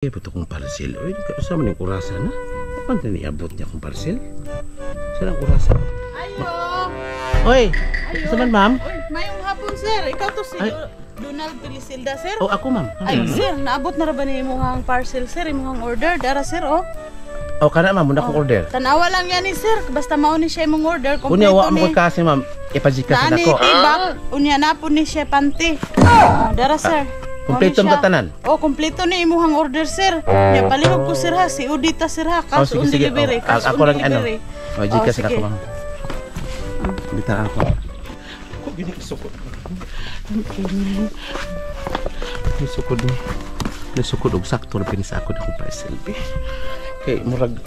Ito kong parcel. Uy, sa man yung orasa na? Paano niabot niya akong parcel? Saan ang orasa? Ayo. Oy, Ayo. sa man, ma'am? Uy, mayong hapon, sir. Ikaw to si Ay. Donald Tilisilda, sir. Oh, ako, ma'am. Ay, sir, naabot na ra ba ni imong parcel, sir, imong order? Dara, sir, oh. Oh, kana, ma'am, muna akong order. Tanawa lang yan ni sir, basta mao ni siya imong order, Unya, kompleto wa mo ni. kasi, ma'am. Ipajikas Naa na ni ko. tibak, unya na po ni siya panty. Oh, dara, sir. Mao ni Kompleto siya. ang tanan? Oh, kompleto ni imuhang order, sir. Nya palihog ko, sir, ha, si Udita, sir, ha, Oh, cash sige, on sige. delivery, Oh, cash ako on lang, ano. delivery. Oh, Gcash Oh, na ako, sige. ma'am. Dito ako. Ko gini sukod. Ni sukod ni. Ni sukod og sakto ra pini sa ako akong parcel be. Kay murag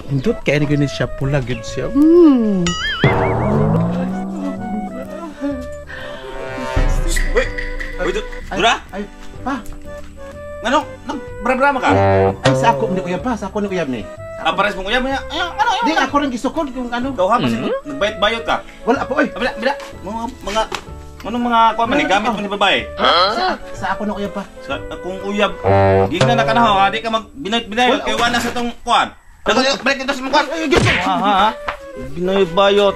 hindot kay ni gini siya, pula gyud siya. Uy! Uy, Dura? Ay, pa. Ngano? Nagbrabra ka? Ay, sa ako ni uyab pa, sa ako ni uyab ni. Ah, pares mong uyab niya. Ay, ano? Di ako rin gisukod kung ano. Ikaw ha, kasi nagbayot-bayot ka. Wala po oy. Ah, bila, bila. Mga, anong mga kuha man, eh, gamit mo ni babae? Sa ako na uyab pa. Sa akong uyab, gingna na ka na ho, ha? Di ka mag binayot-binayot, kay wala sa tong kuan. Balik, balik dito sa mong kuan. Ay, gyud. Ha, ha, ha? Binayot-bayot.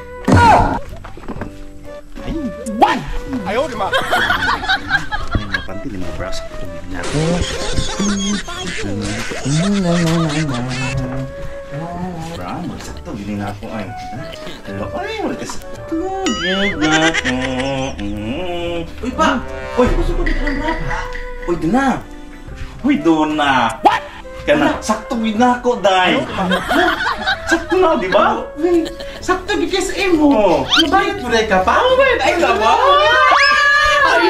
What? Ayaw, di ba? Ay, mga panty ni mga bra sa tubig na. Bra, magsakto, gini na ako ay. Hello, ay, magsakto, gini na ako. Uy pa. Uy, Gusto ko dito ng bra. uy, doon na. Uy, doon na. What? Kana, sakto gini na ako, day. Sakto na, di ba? Uy, sakto gyud kay sa imo. Oo. Nabayot mo ka pa. Ay, tama. Ay,